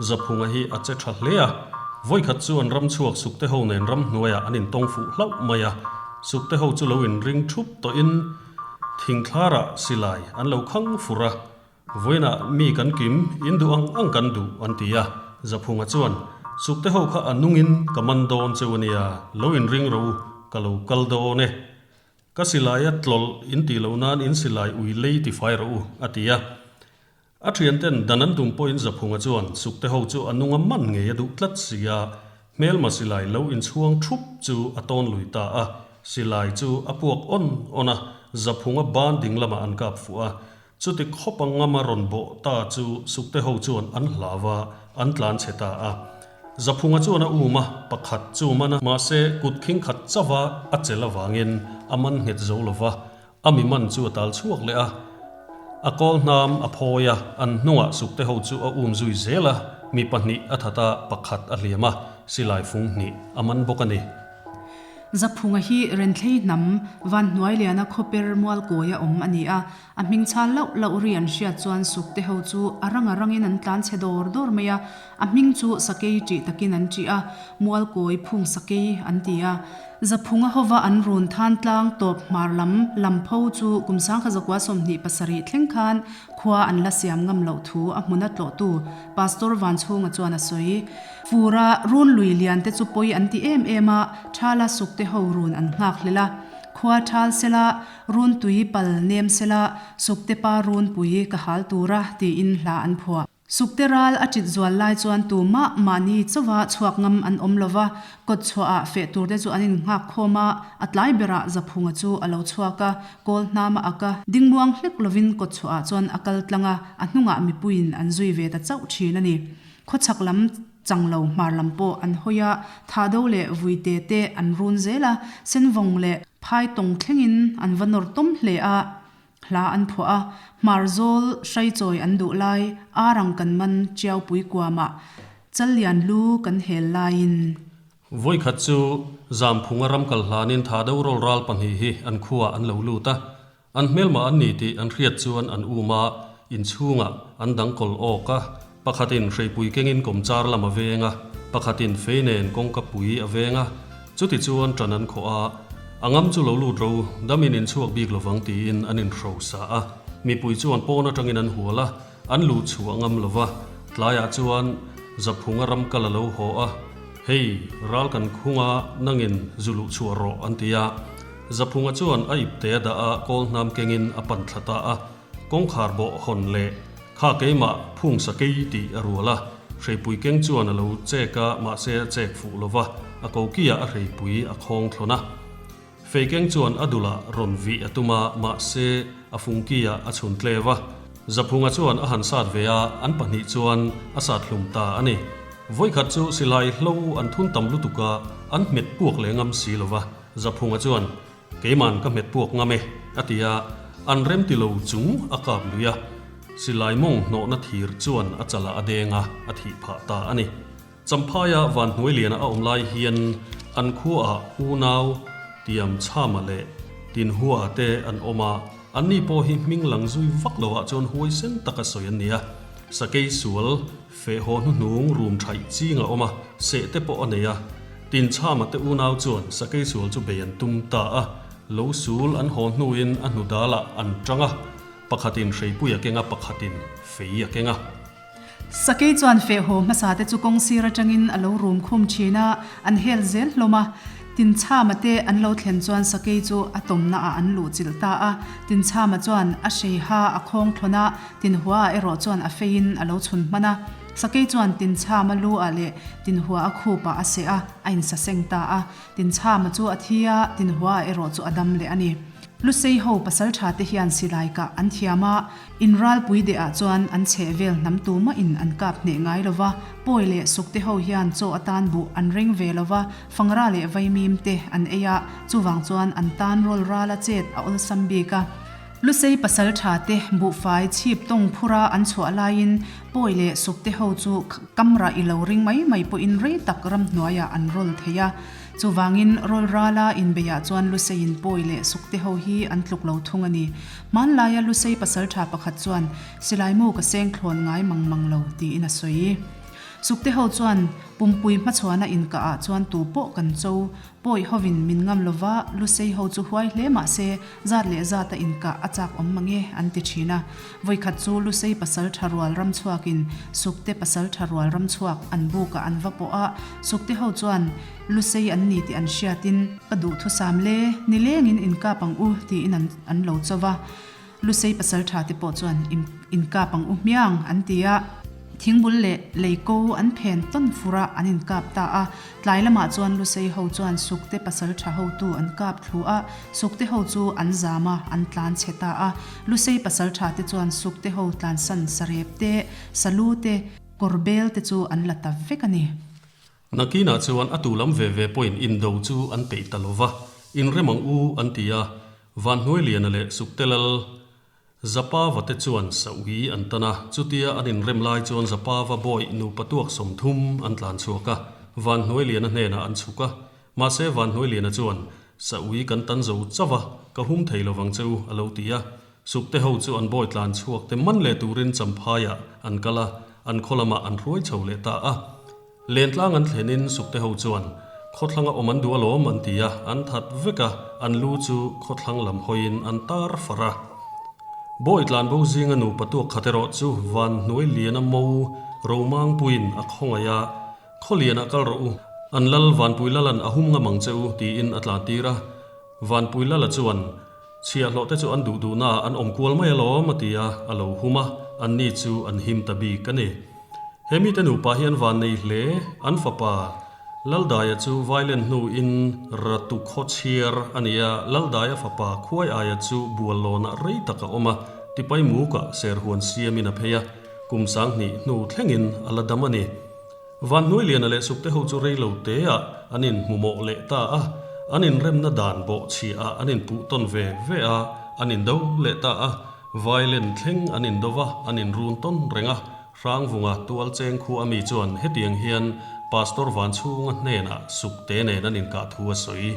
Zaphunga hi a che tha hle a, vawikhat chuan ramchhuak Sukte ho nen ramhnuaiah an intawng fuh hlauh mai a, Sukte ho chu lo inring thup tawhin thingthlarah silai an lo khang fur a, Vawiinah mi kan kim, in duh ang ang kan duh, an ti a. Zaphunga chuan, Sukte ho kha a nungin ka man dawn cheu a nia, lo inring rawh u, ka lo kal dawn e. Ka silai a tlawlh in tih loh nan in silai ui lei ti fai rawh u, a ti a. A thianten dan an tum pawhin Zaphunga chuan Sukte ho chu a nunga man ngei a duh tlat si a, Hmelma silai lo inchhuang thup chu a tawn lui ta a, silai chu a puak awn awn a, Zaphunga ban ding lamah an kap fuh a. Chuti khawp a ngama rawn bawh ta chu Sukte ho chuan an hlau a, an tlan chhe ta a. Zaphunga chuan a um a, pakhat chu man a, mahse kut khing khat chauh a a chelh avangin a man nghet zo lo va, a mi man chu a tal chhuak leh a. A kawl hnam a phawi a, an hnungah Sukte ho chu a um zui zel a, mi pahnih a that a, pakhat a hliam a, silai fung hnih a man bawk a ni. Zaphunga hi Renthlei hnam Vanhnuailiana khawper Mualkawia awm a ni a, a hming chhal loh loh ri an hriat chuan Sukte ho chu a rang a rangin an tlan chhe dawr dawr mai a, a hming chu Sakei ṭih takin an ṭih a, Mualkawi phung Sakei an ti a. Zaphunga hova an run than tlang tawp hmar lam Lampho chu kum sangkha zakua 27 thleng khan khua an la siam ngam loh thu a hmuna tlawhtu Pastor Vanchhunga chuan a sawi. Fura run lui lian te chu pawi an ti em em a, Thala suk te ho run an nghak hlel a. Khua thal sela, run tui pal nem sela, suk te pa run pui ka hal tura tiin hla an phuah. Sukte ral a ṭit zual lai chuan tumah mahni chauha chhuak ngam an awm lo va, kawt chhuahah feh tur te chu an innghak khawm a, a tlai berah Zaphunga chu a lo chhuak a, kawl hnam a ak a, dingmuang hlek lovin kawt chhuahah chuan a kal tlang a, a hnungah mipuiin an zui ve ta chauh ṭhin a ni. Khawchhak lam chang lo hmar lam pawh an hawi a, Thahdo leh Vuite te an run zel a, Senvawng leh Phaitawng thlengin an va nawr tawm hle a, hla an phuah a, hmar zawl hraichawi an duh lai, ar ang kan man Chiaupui kuamah Challian lu kan hel laiin. Vawikhat chu Zamphunga ram kal hlanin Thahdo rawlral pahnih hi an khuaah an lo lut a, An hmelmah an ni tih an hriat chuan an um a, inchhungah an dang kawl awk a, pakhatin hreipui kengin kawmchar lam a veng a, pakhatin fei nen kawngka pui a veng a, chuti chuan ṭan an khawh a, a ngam chu lo lut ro, damin inchhuak bik lovang tiin an inhrosa a, mipui chuan pawn aṭangin an hual a, an luh chhuah ngam lo va, tlaiah chuan Zaphunga ram kal a lo haw a, hei ral kan khung a, nangin zu luh chhuah rawh an ti a. Zaphunga chuan a ipte a dah a, kawl hnam kengin a pan thla ta a, kawngkhar bawh hawn leh kha keimah phung sakei tih a rual a, hreipui keng chuan a lo chek a, mahse a chek fuh lo va, a kokiah a hreipui a khawng thlawn a. Fei keng chuan a dulah rawn vih a tum a, mahse a fungkiah a chhun tlev a. Zaphunga chuan a han sat ve a, an pahnih chuan a sat hlum ta a ni. Vawikhat chu silai hlo an thun tam lutuk a, an hmet puak leh ngam si lo va. Zaphunga chuan, Keiman ka hmet puak ngam e, a ti a, an remti lo chung a kap lui a. Silai mawng hnawhna thir chuan a chalah a deng a, a thih phah ta a ni. Champhaia Vanhnuai Liana a awm lai hian an khuaah unau Tiam Chhama leh Tinhua te an awm a, anni pawh hi hming lang zui vak loah chuan huaisen taka sawi an ni a. Sakei sual feh haw hnuhnung rum thaih ching a awm a, seh te pawh a nei a. Tinchhama te unau chuan sakei sual chu bei an tum ta a, lo sul an haw hnuin a hnu dalah an tang a, pakhatin hreipui a keng a, pakhatin fei a keng a. Sakei chuan feh haw hmasa te chu kawng sir atangin a lo rum khum thin a, an hel zel hlawm a. Tinchhama te an lo thlen chuan Sakei chu a tawmna ah an luh chilh ta a. Tinchhama chuan a hreiha a khawng thlawn a, Tinhua ah erawh chuan a feiin a lo chhun hman a. Sakei chuan Tinchhama lu ah leh Tinhua a khup ah a seh a, a insaseng ta a. Tinchhama chu a thi a, Tinhua ah erawh chu a dam leh a ni. Lusei ho pasaltha te hian silai kah an thiam a, in ralpui deh ah chuan an chheh vel hnam tumah in an kap hneh ngai lo va, pawi leh sukte ho hian chaw atan buh an reng ve lo va, fangra leh vaimim te an ei a, chuvang chuan an tan rawl ral a chet a awlsam bik a. Lusei pasaltha te buhfai chhip tawng phura an chhuah laiin pawi leh sukte ho chu kamrah i lo ring mai mai pawhin rei tak ramhnuaiah an rawl thei a. Chuvangin rawl rala inbeiah chuan Luseiin pawi leh sukte ho hi an tluk lo thung a ni. Hmanlaia Lusei pasaltha pakhat chuan, Silaimu ka seng thlawn ngai mang mang lo, tiin a sawi. Sukte ho chuan, Pumpui hmachhuana inkah ah chuan tu pawh kan cho, pawi hovin min ngam lova, Lusei ho chu huai hle mah se, zat leh zata inkah a chak awm mang e, an ti thin a. Vawikhat chu Lusei pasaltha rual ramchhuakin Sukte pasaltha rual ramchhuak an bukah an va pawh a, Sukte ho chuan Lusei an ni tih an hriatin, Ka duhthusam le, nilengin inkap ang u tiin an an lo cho va. Lusei pasaltha te pawh chuan inkap ang u hmiang an ti a. Thingbul leh lei ko an phen tawn fur a, an inkap ta a. Tlai lamah chuan Lusei ho chuan Sukte pasaltha hotu an kap thlu a, Sukte ho chu an zam a, an tlan chhe ta a. Lusei pasaltha te chuan Sukte ho tlansan sarep te, salu te, kawr bel te chu an la ta vek a ni. Nakinah chuan a tu lam ve ve pawhin indo chu an peih ta lo va, inrem ang u an ti a, Vanhnuailiana leh Sukte lal Zapava te chuan Saui an tan a, chutia an inrem lai chuan Zapava bawih nupa tuak 30 an tlan chhuak a, Vanhnuailiana hnenah an chhuk a. Mahse Vanhnuailiana chuan, Saui kan tan zo chauh a, ka hum thei lovang che u, a lo ti a. Sukte ho chu an bawi tlan chhuak te man leh turin Champhaiah an kal a, an khaw lamah an hruai chho leh ta a. Lentlang an thlenin Sukte ho chuan, Khawthlanga awm an duh alawm an ti a, an that vek a, an lu chu khawthlang lam hawiin an tar far a. Bawi tlanbo zinga nupa tuak khat erawh chu van hnuai liana mo Romangpuiin a khawngaih a, Khaw lianah kal rawh u, an lal Vanpui Lalan a hum ngam ang che u tiin a tlan tir a. Vanpui Lala chuan, Chhiahhlawh te chu an duh duhnaah an awm kual mai alawm a ti a, a lo hum a, anni chu an him ta bik a ni. He mite nupa hi an van nei hle, an fapa Laldaia chu Vailen hnuin Ratu khaw chhiar a ni a, Laldaia fapa Khuaiaia chu Buallawnah rei tak a awm a, Tipai mukah serhuan siamin a phei a, kum 2000 hnu thlengin a la dam a ni. Vanhnuailiana leh Sukte ho chu rei lo teah an inhmumawh leh ta a, an inremna dan bawh chhiah ah an inpuh tawn ve ve a, an indo leh ta a, Vailen thleng an indo va, an inrun tawn reng a, Hrangvunga tual cheng khu ami chuan hetiang hian Pastor Vanchhunga hnenah Sukte nen an inkah thu a sawi.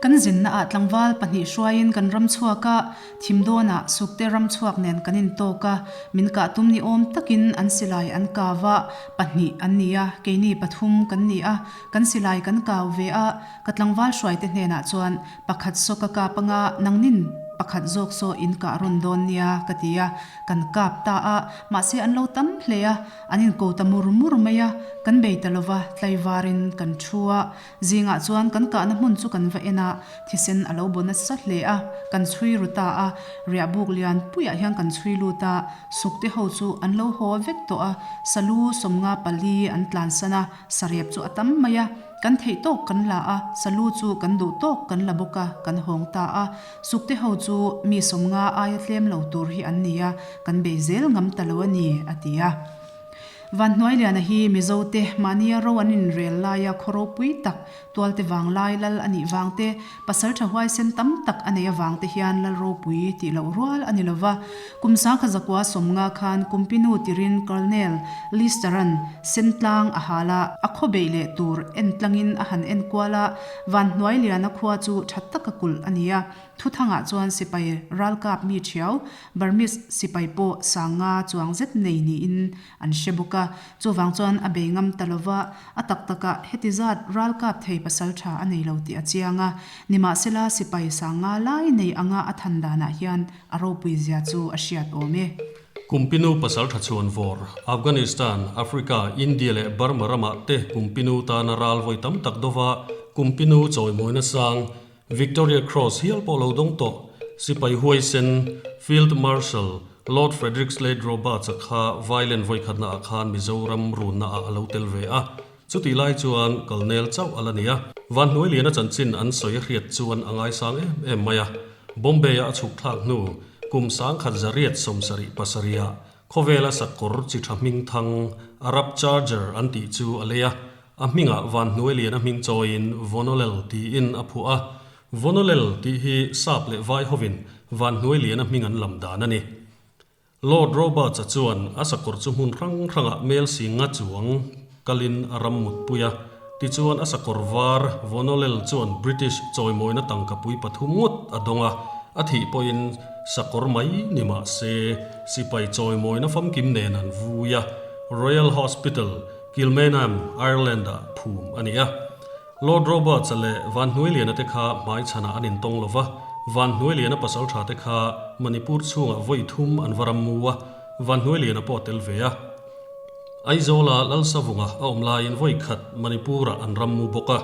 Kan zinna ah tlangval pahnih hruaiin kan ram chhuak a, Thim dawnah Sukte ram chhuak nen kan intawk a, min kah tum ni awm takin an silai an kau a, pahnih an ni a, keini pathum kan ni a, kan silai kan kau ve a, ka tlangval hruaite hnenah chuan pakhat saw ka kap anga nangnin pakhat zawk saw in kah rawn dawn nia ka ti a, kan kap ta a, mahse an lo tam hle a, an inko ta mur mur mai a, kan bei ta lova tlaivarin kan thu a, Zingah chuan kan kahna hmun chu kan va en a, thisen a lo baw nasa hle a, kan chhui ru ta a, riahbuk lian puiah hian kan chhui lut a, sukte ho chu an lo haw vek tawh a, salu 54 an tlansan a, sarep chu a tam mai a. Kan theih tawk kan la a, salu chu kan duh tawk kan la bawk a, kan hawng ta a. Sukte ho chu mi sawmnga aia tlem lo tur hi an ni a, kan bei zel ngam ta lo a ni, a ti a. Vanhnuailiana hi Mizote mahnia ro an inrel laia khaw ropui tak, Tualte vanglai lal a nih vang te, pasaltha huaisen tam tak a neih avang te hian lal ropui tih loh rual a ni lo va. Kum sangkha zakua sawmnga khan Kumpinu tirin Colonel Lister-a'n Sentlang a hal a, a khaw beih leh tur en tlangin a han en kual a, Vanhnuailiana khua chu tha taka kulh a ni a. Thuthangah chuan sipai ralkap mi thiau, Burmese sipai pawh sanga chuang zet nei niin an hre bawk a. Chuvang chuan a bei ngam ta lo va, a tak takah heti zat ralkap thei pasal tha a nei lo tih a chiang a. Nimahsela sipai sanga lai nei anga a than danah hian a ropui zia chu a hriat awm e. Kumpinu pasal tha chhuan vawr, Afghanistan, Africa, India leh Burma ramah te Kumpinu tana ral vawi tam tak dova Kumpinu chawimawina sang Victoria Cross hial pawh lo dawng tawh. Sipai huaisen, Field Marshal Lord Frederick Slade Roberts-a kha violin vawikhatna ah khan Mizoram runna ah a lo tel ve a. Chutih lai chuan Colonel chauh a la ni a. Vanhnuailiana chanchin an sawi a hriat chuan a ngaisang em em mai a. Bombay-a a chhuk thlak hnu kum 1777 ah khawvela sakawr chi tha hmingthang Arab Charger an tih chu a lei a. A hmingah Vanhnuailiana hming chawiin Vonolel tiin a phuah a. Vonolel tih hi sap leh vai hovin Vanhnuailiana hming an lam dan a ni. Lord Roberts-a chuan a sakawr chu hmun hrang hrangah mel singa chuang kalin a ram mutpui a. Tichuan a sakawr var Vonolel chuan British chawimawina tangkapui pathum ngawt a dawng a, a thih pawhin sakawr mai ni mah se sipai chawimawina famkim nen an vui a. Royal Hospital Kilmainham, Ireland-ah phum a ni a. Lord Roberts-a leh Vanhnuailiana te kha hmaichhanah an intawng lo va, Vanhnuailiana pasaltha te kha Manipur chhungah vawi thum an va ram mu a, Vanhnuailiana pawh a tel ve a. Aizawla Lalsavunga a awm laiin vawi khat Manipur-ah an ram mu bawk a.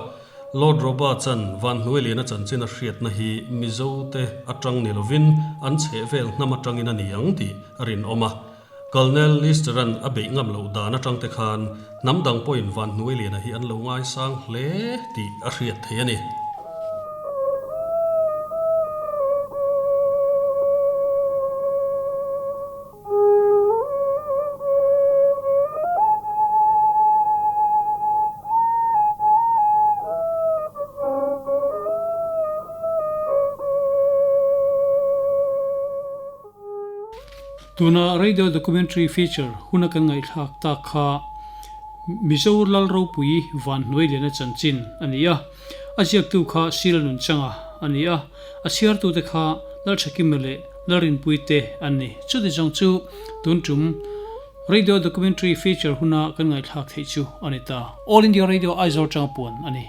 Lord Roberts-a'n Vanhnuailiana chanchin a hriatna hi Mizote atang ni lovin an chhehvel hnam atangin a ni ang tih a rinawm a. Colonel Lister-a'n a beih ngam loh dan atang te khan hnam dang pawhin Vanhnuailiana hi an lo ngaisang hle tih a hriat theih a ni. Tuna radio documentary feature huna kan ngaihthlak tak kha Mizo Lal Ropui Vanhnuailiana chanchin a ni a, a ziaktu kha Sila Nunchanga a ni a, a chhiartute kha Lalthakima leh Lalrinpui te an ni. Chuti zawng chu tun tum radio documentary feature huna kan ngaihthlak theih chu a ni ta. All India Radio Aizawl tanga puan a ni.